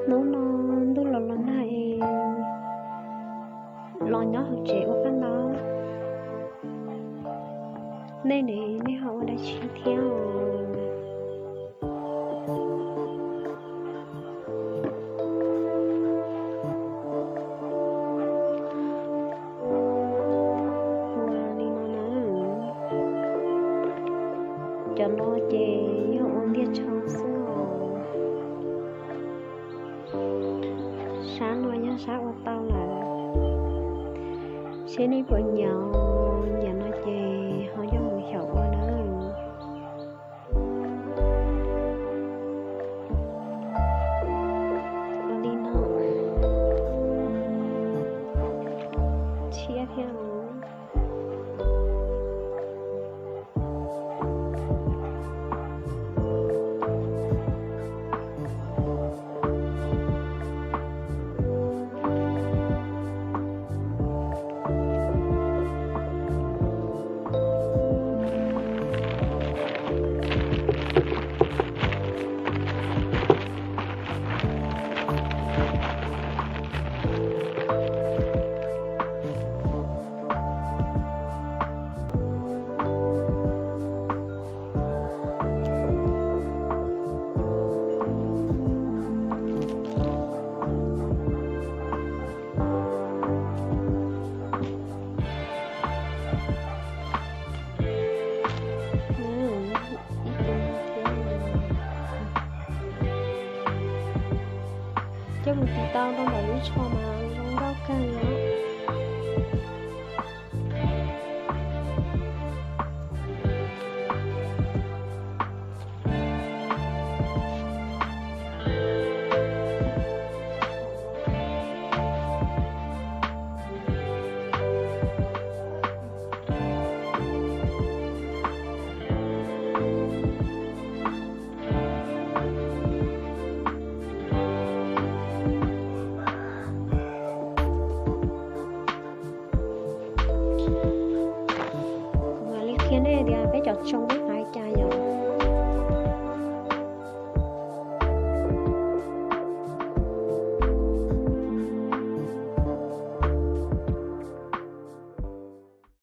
Hnub no ntuj los los nag es los nyob hauv tsev ua kab ntau. Nej ne, nej ho ua dab tsi thiab? Ua li no na, cov no ces yog ua ntiag tsho xwb os. Sab no yog sab ua tau lawm, seb nej puas nyiam, nyiam no ces ho coj mus xyaum ua na. Ua li no, tshiab thiab os. Coj mus tiv tau rau ntawm lub tsho mas zoo nkauj kawg li.